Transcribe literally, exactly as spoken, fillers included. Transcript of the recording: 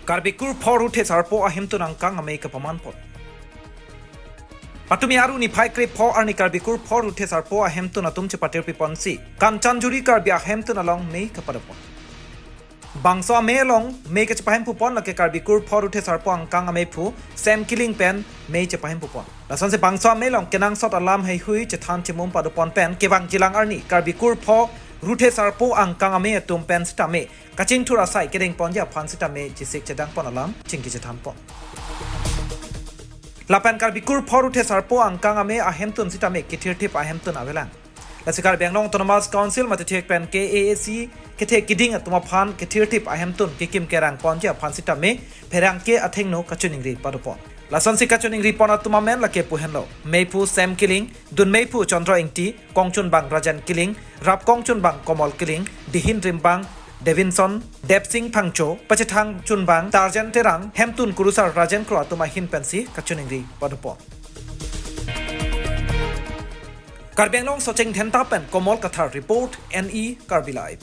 Karbi Kurpho Ruthe Sarpo ahemtun angkang amei kapaman pon. Patumi Aru niphai krepho arni Karbi Kurpho Ruthe Sarpo ahemtun atum chepatirpi ponsi Kanchanjuri Karbi ahemtun along mei kapado pon. Bangso amei along mei kachepahemphu pon lake Karbi Kurpho Ruthe Sarpo angkang ameiphu Sem Killing pen mei chepahemphu pon. Lasonsi bangso amei along kenangsot alam heihui chethan chemum pado pon pen kevangjilang arni Karbi Kurpho Ruthe Sarpo angkang amei atum pen sitame kachingthur asai kedeng ponji aphan sitame chisik chedang pon alam chingki chethan pon. Lapen Karbi Kurpho Ruthe Sarpo angkang amei ahemtun sitame kethirthip ahemtun avelang. Lasi Karbi Anglong Autonomous Council mate thek pen K A A C kethe kiding atum aphan kethirthip ahemtun kekim kerang ponji aphan sitame pherangke athengno kachiningri pado pon. Lasonsi kachiningri pon atum amen lake pu henlo: meiphu Sem Killing, dunmeiphu Chandra Ingti, kongchunbang Rajen Killing, rap kongchunbang Komol Killing, dihin rimbang Davinson, Debsing Phangcho, pachethang chunbang Tarjen Terang, hemtun kurusar Rajen Kro atum ahin pensi kachiningri pado pon. Karbi Anglong Socheng Dhenta pen Komol Kathar report, N E Karbi Live.